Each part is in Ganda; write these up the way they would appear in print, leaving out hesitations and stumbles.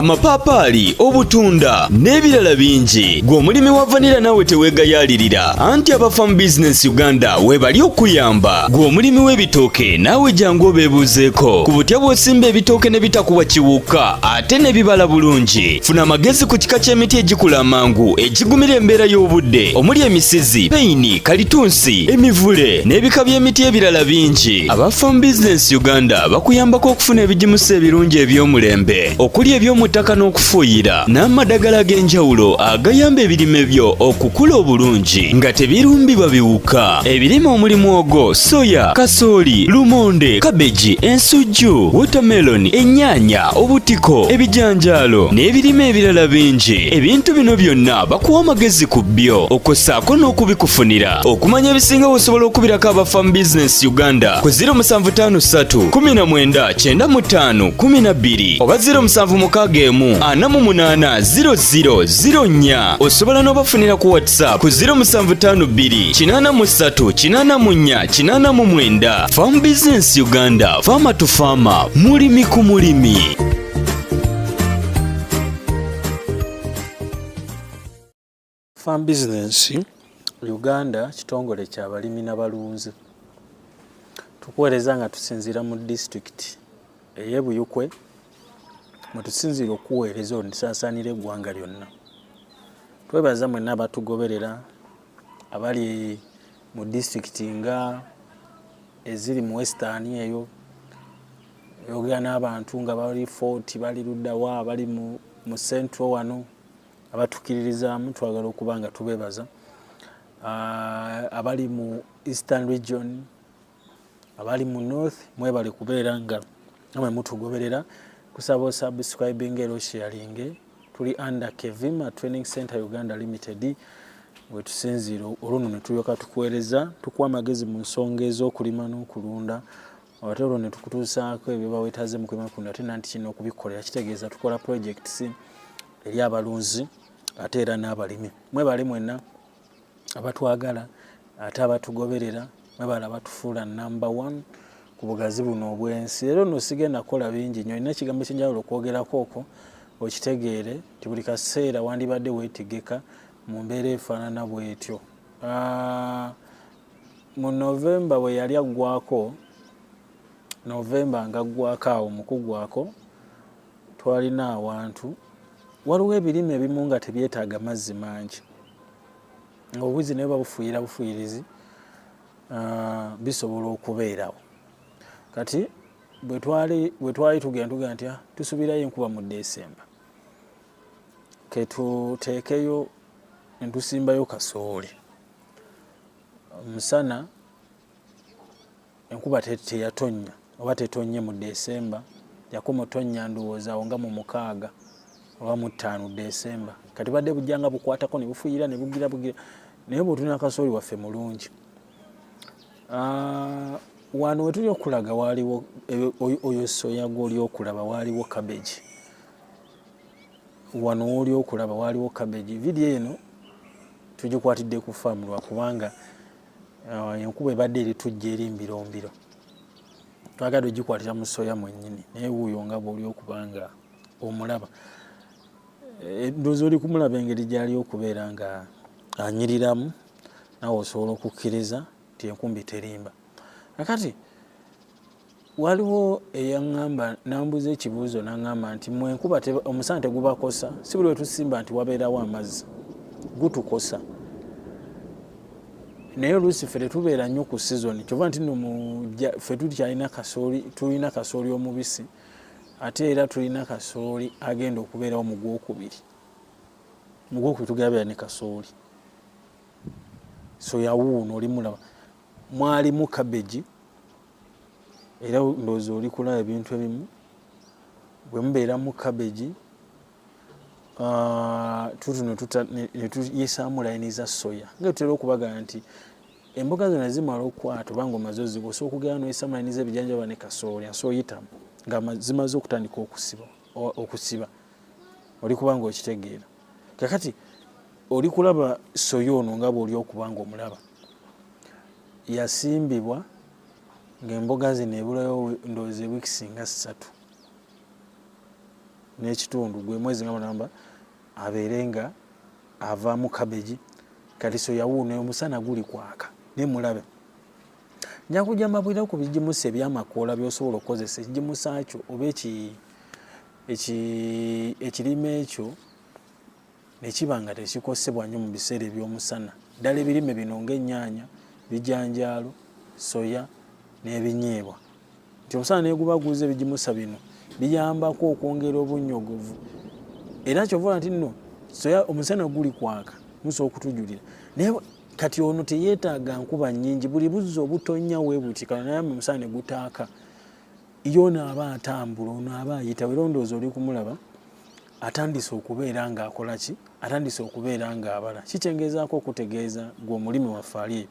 Amapaapaali, obutunda n'ebirala bingi. Gwe omulimi wa vanilla naawe teweegayaalirira, anti aba Farm Business Uganda weebali okuyamba. Gwe omulimi w'ebitooke naawe jangu obeebuuzeeko ku butya bw'osimba ebitooke ne bitakuwa kiwuka ate ne bibala bulungi. Funa amagezi ku kika ky'emiti egikula amangu egigumira embeera y'obudde omuli emisizi, peyini, kalitunsi, emivule n'ebika by'emiti ebirala bingi. Aba Farm Business Uganda bakuyambako okufuna ebigimusa ebirungi eby'omulembe okuli eby'omu ttaka n'okufuuyira n'amadagala ag'enjawulo agayamba ebirime byo okukula obulungi nga tebirumbibwa biwuka. Ebirime omuli mwogo, soya, kasooli, lumonde, kabeji, ensujju, watermelon, ennyaanya, obutiko, ebijanjaalo n'ebirime ebirala bingi. Ebintu bino byonna bakuwa amagezi ku byo okwo n'okubikufunira. Okumanya ebisingawo osobola okubirako aba Farm Business Uganda ku 0753 19 95 12 oba 0761 48 00 04. Osobola n'obafunira ku WhatsApp ku 0752 83 84 89. Farm Business Uganda, farmer to farmer, mulimi ku mulimi. Farm Business Uganda kitongole kya balimi na balunzi. Tukuweereza nga tusinziira mu disitulikiti ey'e Buyukwe mwe tusinziira okukuweereza olwo ne tusaasaanira eggwanga lyonna. Twebaza mwenna abatugoberera abali mu disitulikiti nga eziri mu Western eyo, oyogera n'abantu nga bali Fort, bali ludda wa, bali mu Central wano abatukiririzaamu twagala okuba nga tubebaza. Abali mu Eastern Region, abali mu North, mwebale kubeera nga namwe mutugoberera. Kusaba osubscribing era osharinge. Tuli under Kevima Training Center Uganda Limited wetusinziira olwo nno ne tulyoka tukuweereza, tukuwa amagezi mu nsonga ez'okulima n'okulunda, ate olwo ne tukutuusaako ebyo bawetaaze mu kulima n'okulunda, ate nanti kino okubikolera kitegeeza tukola projects eri abalunzi ate era n'abalimi. Mwebale mwenna abatwagala ate abatugoberera, mwebale abatufuula number one ku bugazi buno obw'ensi. Leero nno sigenda kukola bingi nnyo, nina ekigambo eky'enjawulo okwogerako okwo okitegeere nti buli kaseera wandibadde weetegeka mu mbeera efaanana bw'etyo. Mu November bwe yali aggwako, November nga aggwako awo mu kuggwako twalina awantu waliwo ebirime ebimu nga tebyetaaga mazzi mangi, nga obuzi naye babufuuyira bufuuyirizi, bisobola okubeerawo. Kati bwe twali tugenda tugenda nti tusuubirayo enkuba mu December, ketuteekeyo ne tusimbayo kasooli. Omusana enkuba teyatonnya oba tetonnye mu December, yakoma otonnya ndowooza awo nga mu 6 oba mu 5 December. Kati badde bujja nga bukwatako ne bufuuyira ne bugira bugira, naye bw'otunula kasooli waffe mulungi. Wano we tuli okulaga waaliwo oyo soya gw'oli okulaba, waaliwo cabbage. Wano w'oli okulaba waaliwo cabbage. Vidiyo eno tugikwatidde ku faamu lwakubanga enkuba ebadde eri tujja eri mbirombiro, twagadde ogikwatira mu soya mwennyini, naye wuuyo nga bw'oli okuba nga omulaba. Ndowooza oli kumulaba engeri gy'ali okubeera nga anyiriramu, naawe osobola okukkiriza nti enkumbi terimba. Kakati waliwo eyaŋŋamba, nambuuza ekibuuzo n'aŋŋamba nti mwe enkuba omusana tegubakosa, si buli lwe tusimba nti wabeerawo amazzi gutukosa, naye oluusi ffe tetubeera nnyo ku season, kyova nti nno ffe tukyalina kasooli, tulina kasooli omubisi ate era tulina kasooli agenda okubeerawo mu gwokubiri. Mu gwokubiri tugenda beera ne kasooli soya wuuno oli mulaba, mwalimu cabbage, era ndowooza oli kulaba ebintu ebimu bwe mubeeramu cabbage, tutuno ne tuyisaamu layini za soya nga tutera okubagamba nti emboga zonna zimala okukwata oba ng'omaze oziba, osobola okugenda n'oyisaamu layini z'ebijanjaalo ne kasooli asobola oyitamu nga zimaze okutandika okusiba, oli kuba ng'okitegeera. Kakati oli kulaba soya ono nga bw'oli okuba ng'omulaba yasimbibwa ng'emboga zino ebulayo ndowooza ewiikisi nga 3. n'ekitundu, gwe mwezi nga munamba abeere nga avaamu cabbage. Kati soya wuuno, omusana guli kwaka, naye mulabe, nja kujja mbabwira ku bigimusa ebyamakoola by'osobola okukozesa ekigimusa kyo oba ekirime ekyo nekiba nga tekikosebwa nnyo mu biseera eby'omusana. Ddala ebirime bino ng'ennyaanya, bijanjaalo, soya n'ebinyeebwa, nti omusana neguba guza, ebigimusa bino biyambako okwongera obunnyogovu. Era kyova nti nno soya omusana guli kwaka, musobola okutujulira, naye kati ono teyeetaaga nkuba nnyingi. Buli buzzi obutonnya weebuti kano, naye omusana ne gutaaka, yoona aba atambula, ono aba ayita. Era ndowooza oli kumulaba atandise okubeera ng'akola ki, atandise okubeera ng'abala. Kikyengezaako okutegeeza gwe omulimi waffe ali eyo,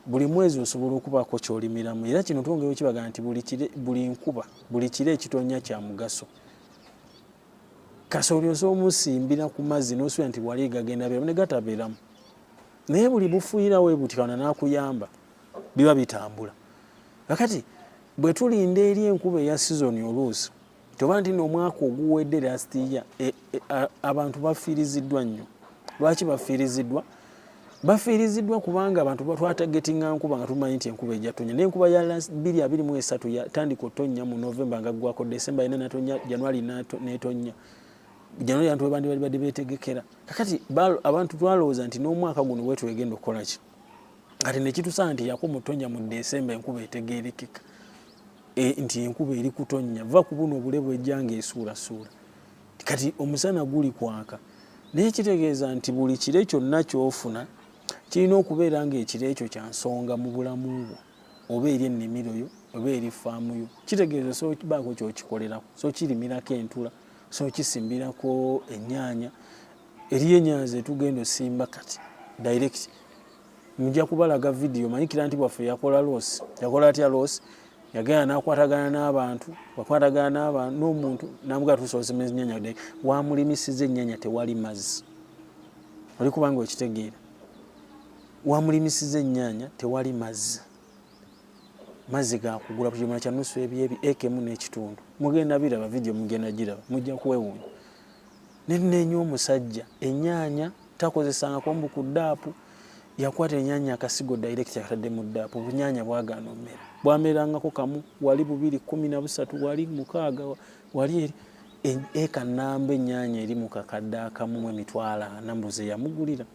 buli mwezi osobola okubaako ky'olimiramu. Era kino twongera okibagamba nti buli nkuba, buli kiro ekitonya kya mugaso. Kasooli osobola omusimbira ku mazzi n'osuubira nti wali gagenda beeramu, ne gatabeeramu, naye buli bufuuyira weebuti kana n'akuyamba, biba bitambula. Kakati bwe tulinda eri enkuba eya sizoni, oluusi toba nti n'omwaka oguwedde, last year, abantu bafiiriziddwa nnyo. Lwaki bafiiriziddwa? Bafiiriziddwa kubanga abantu twatargetinga nkuba nga tumanyi nti enkuba ejja tonya, naye enkuba ya 2023 yatandika otonnya mu November nga ggwako December yina natonya, January netonya, January abantu bandi bali badde betegekera. Kakati abantu twalowooza nti n'omwaka guno bwetu egenda okukola ki, kati nekitusanga nti yakoma otonya mu December. Enkuba etegerekeka nti enkuba eri kutonnya, va ku buno obule bwejja nga esuulasuula. Kati omusana guli kwaka, naye kitegeeza nti buli kire kyonna kyofuna kirina okubeera nga ekiro ekyo kya nsonga mu bulamu bwo, oba eri ennimiro yo, oba eri faamu yo. Kitegeeza sobaako kyokikolerako, so kirimirako entula, so kisimbirako ennyaanya. Eriyo ennyaanya zetugenda osimba kati direct, nja kubalaga vidiyo. Manyikira nti bwaffe yakola loss. Yakola atya loss? Yagenda nakwatagana n'abantu, wakwatagana n'omuntu namugaa tusoosema ennyanya, wamulimisiza ennyanya tewali mazzi. Oli kubanga okitegeera, wamulimisiza ennyaanya tewali mazzi, mazzi gakugula kukimala kya nusu ebyebi ekemu n'ekitundu. Mugenda biraba vidiyo, mugenda giraba, mujja kwewuunya. Nenenya omusajja ennyaanya takozesangako mbu ku DAP, yakwata enyaanya akasigo direct akatadde mu DAP, obunyanya bwagaana omera, bwamerangako kamu wali, bubiri, 13 wali, mukaaga wali, eri eka namba enyaanya eri mu kakadde akamu mu 400,000. Mbuze yamugulira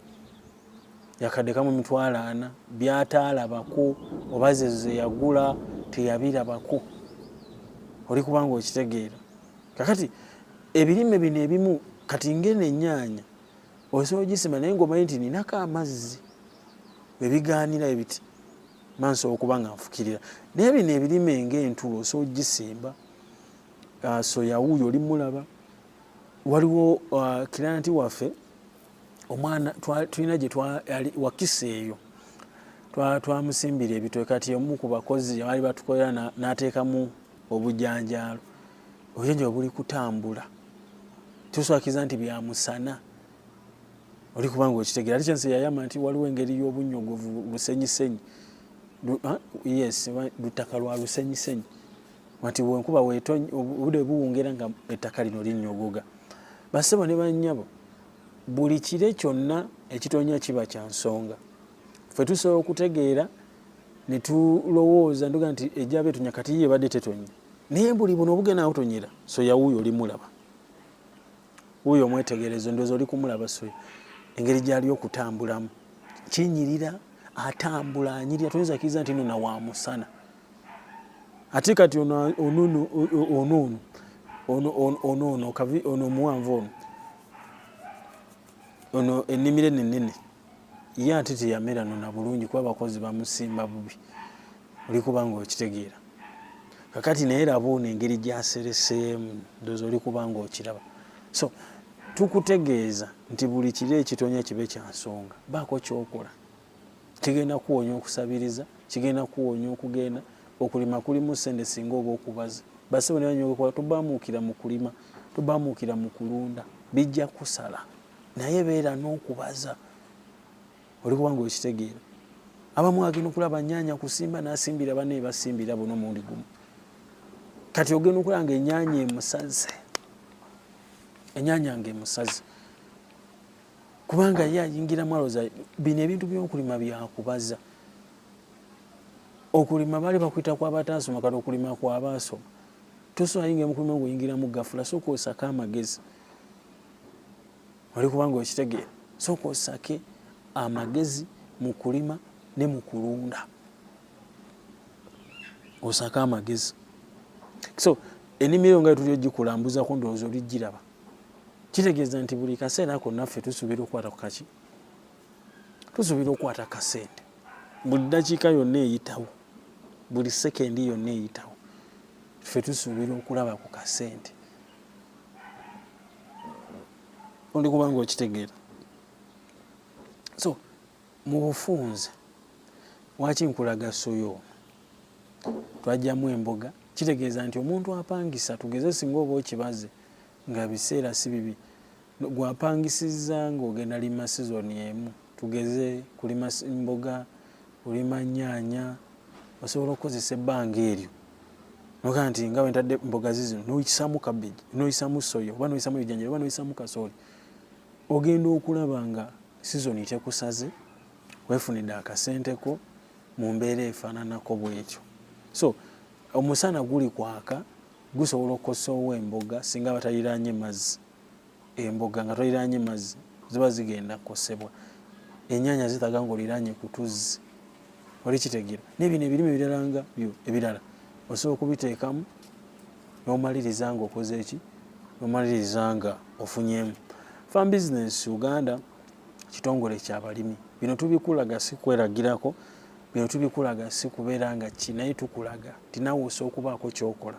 yakadde kamu 400,000, byataalabako oba zezo zeyagula teyabirabako. Oli kubanga okitegeera. Kakati ebirime bino ebimu, kati ngeno ennyaanya osobola ogisima, naye ngaomanyi nti ninako amazzi webigaanira ebiti mansobola okuba nga nfukirira. Naye bino ebirime ngaentulo osobola ogisimba. Soya wuuyo oli mulaba. Waliwo client waffe, omwana tulina gye wakisa eyo, twamusimbira ebitoke. Kati omu ku bakozi baali batukolera n'ateekamu obujanjaalo, obujanjaalo buli kutambula, tuswakiza nti byamusana. Oli kubanga okitegeera, ate kyensi yayamba nti waliwo engeri y'obunnyogovu lusenyisenyi, yes, lutaka lwa lusenyisenyi, nti bwenkuba obudde buwungera nga ettaka lino linnyogoga. Basebo ne bannyabo, buli kire kyonna ekitonya kiba kya nsonga. Ffe tusobola okutegeera ne tulowooza ntuga nti ejjaba etonya, kati ye ebadde tetonya, naye buli buno obugenda butonyera. Soya wuuyo oli mulaba, wuuyo omwetegerezo, ndowooza oli kumulaba soya engeri gyali okutambulamu, kinyirira, atambula anyirira, toyinza kiriza nti nno wa musana. Ate kati ono ono ono ono ono ono kavi ono omuwanvu ono ono ennimiro eno ennene, ye ate teyamera nona bulungi kuba abakozi bamusimba bubi. Oli kubanga okitegeera. Kakati naye laba ono engeri gyasereseemu, ndowooza oli kubanga okiraba. So tukutegeeza nti buli kiro ekitonya kibe kya nsonga, baako kyokola, kigenda kuwonya okusabiriza, kigenda kuwonya okugenda okulima kulimu sente singa oba okubaza. Basebo nebanyokola, tobamuukira mu kulima, tobamuukira mu kulunda, bijja kusala, naye beera n'okubaza. Oli kubanga okitegeera, abamu agenda okulaba nyaanya kusimba n'asimbira banne basimbira buno omundi gumu, kati ogenda okulaba nga enyaanya emusaze. Ennyanya ng'emusaze kubanga ye ayingiramu alowooza bino ebintu by'okulima byakubaza. Okulima baali bakuyita kw'abataasoma, kati okulima kw'abaasoma. Tosobola yingira mu kulima ng'oyingiramu gafula, sooka osake amagezi. Oli kubanga okitegeera, sooka osake amagezi mu kulima ne mu kulunda, osake amagezi. So ennimiro nga tuli ogikulambuzako, ndowooza oligiraba. Kitegeeza nti buli kaseera konna ffe tusuubira okukwata ku kaki, tusuubira okukwata kasente buli ddakiika yonna eyitawo, buli sekendi yonna eyitawo, ffe tusuubira okulaba ku kasente. Oli kubanga okitegeera. So mu bufunze waki nkulaga soya ono twajjamu emboga, kitegeeza nti omuntu apangisa, tugeze singa oba okibaze nga biseera si bibi, gwapangisizza ng'ogenda lima sizoni emu, tugeze kulima mboga, kulima nnyaanya, osobola okukozesa ebbanga eryo nogaa nti nga wentadde mboga zizino, noyisaamu cabbage, noyisaamu soya, oba noyisaamu ebijanjalo, oba noyisaamu kasooli, ogenda okulaba nga sizoni tekusaze, weefunidde akasenteko mu mbeera efaananako bwetyo. So omusana guli kwaka, gusobola okukosa ow'emboga singa bataliraanye mazzi. Emboga nga toliraanye mazzi ziba zigenda kukosebwa. Ennyanya zitaaga ng'oliraanye ku tuzzi, oli kitegeera. N'ebino ebirime ebirala nga byo ebirala osobola okubiteekamu n'omaliriza ng'okoze eki, n'omaliriza nga ofunyemu. Farm Business Uganda kitongole kyabalimi. Bino tubikulaga si kweragirako, bino tubikulaga si kubeera nga ki, naye tukulaga nti naawe osobola okubaako ky'okola,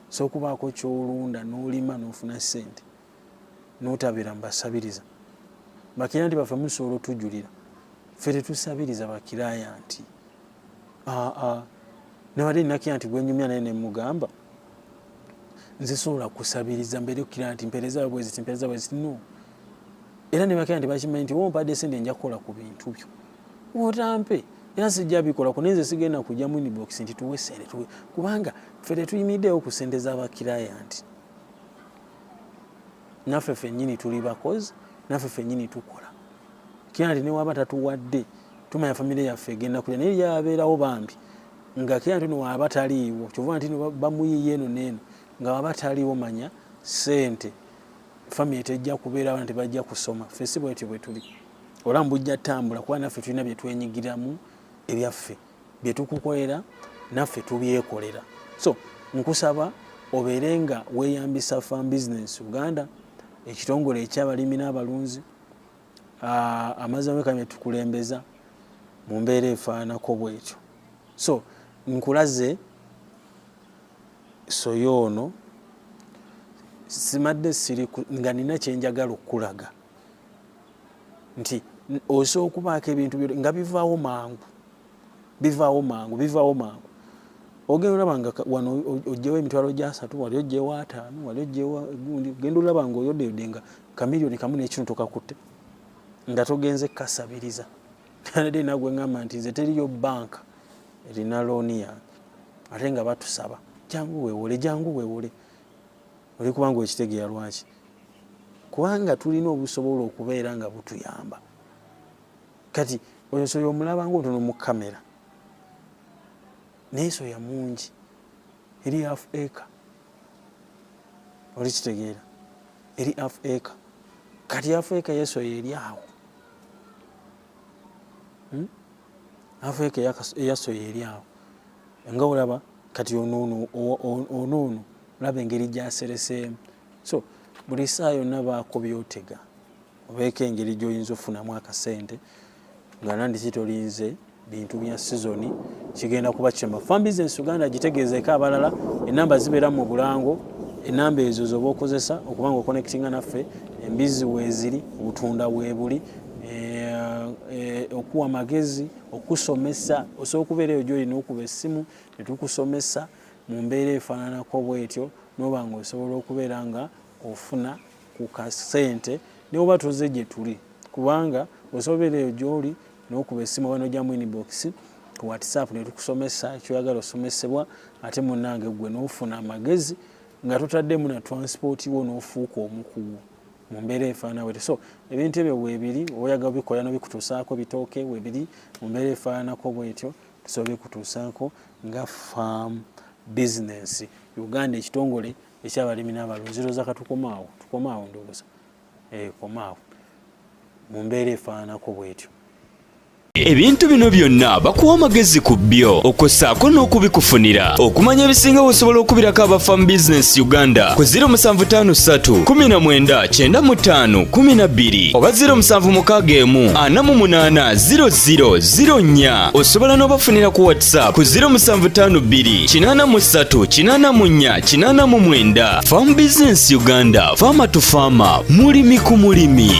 osobola okubaako ky'olunda n'olima n'ofuna ssente n'otabeera mubasabiriza. Bakirayanti baffe musobola otujulira, ffe tetusabiriza bakirayanti. Aa, nabadde nina kiranti gwenyumya naye nemugamba nze sobola kusabiriza mbeere kukira nti mpereza bweziti, mpereza bweziti, no. Era ne bakira nti bakimanyi nti wompadde sente nja kukola ku bintu byo, otampe era sijja bikolako, naye nze sigenda kujja mu inbox nti tuwe sente tuwe, kubanga ffe tetuyimiriddewo ku sente z'abakirayanti. Naffe ffennyini tuli bakozi, naffe ffennyini tukola. Kira nti newaba tatuwadde, tumanya famire yaffe egenda kulya, naye lyabeerawo bambi nga kira nti nowaba taliiwo, kyova nti bamuyiye eno neeno, nga waba taliiwo manya sente famire tejja kubeera, abaana tebajja kusoma. Ffe si bwetyo bwe tuli, obulamu bujja tambula kuba naffe tulina bye twenyigiramu ebyaffe, bye tukukolera naffe tubyekolera. So nkusaba obeere nga weeyambisa Farm Business Uganda, ekitongole ekyabalimi n'abalunzi. Amazzi ameka tukulembeza mu mbeera efaananako bwetyo. So nkulaze soya ono, simadde siri nga nina kyenjagala okukulaga nti osobola okubaako ebintu nga bivaawo mangu, bivaawo mangu, bivaawo mangu. Ogenda olaba nga wano ojjewo emitwalo gyasatu, wali ojjewo 50, wali ojjewo gundi, ogenda olaba nga oyoddeyodde nga kamiliyoni kamu n'ekitundu tokakutte nga togenze kukasabiriza. Nadde nagwe ngamba nti nze teriyo banka erina looni yange, ate nga batusaba jangu weewole, jangu weewole. Oli kubanga okitegeera lwaki? Kubanga tulina obusobola okubeera nga butuyamba. Kati oyo soya omulaba nga otono mu kamera, naye soya mungi, eri half acre, oli kitegeera, eri half acre. Kati half acre yesoya eri awo, Half acre eya soya eri awo nga olaba. Kati ono ono olaba engeri gyasereseemu. So buli saa yonna baako byotega, obeeko engeri gy'oyinza okufunamu akasente nga nandiki tolinze bintu bya sizoni. Kigenda kuba kyema. Farm Business Uganda gitegeezeeko abalala. Enamba zibeera mu bulango, enamba ezo zoba okozesa okuba nga oconnectinga naffe. Embizi weeziri, obutunda weebuli, okuwa amagezi, okusomesa. Osobola okubeera eyo gyolina okuba essimu netukusomesa mu mbeera efaananako bwetyo, noba nga osobola okubeera nga ofuna ku kasente newoba toze gye tuli, kubanga osobola obeera eyo gyoli nokuba essimu oba nojja mu inbox ku WhatsApp netukusomesa ekyoyagala osomesebwa, ate munange gwe nofuna amagezi. Nga totaddemu na transport wo n'ofuuka omukugu mu mbeera efaanana bwetyo. So ebintu ebyo weebiri, oyaga obikola n'obikutuusaako bitooke weebiri mu mbeera efaananako bwetyo, tusobola obikutuusaako nga Farm Business Uganda, ekitongole ekyabalimi n'abalunzi. Ndowooza katukomaawo, tukomaawo, ndowooza komaawo mu mbeera efaananako bwetyo. Ebintu bino byonna bakuwa amagezi ku byo okussaako n'okubikufunira. Okumanya ebisinga osobola okubirako aba Farm Business Uganda ku 0753 19 95 12 oba 0761 48 00 04. Osobola n'obafunira ku WhatsApp ku 0752 83 84 89. Farm Business Uganda, farmer to farmer, mulimi ku mulimi.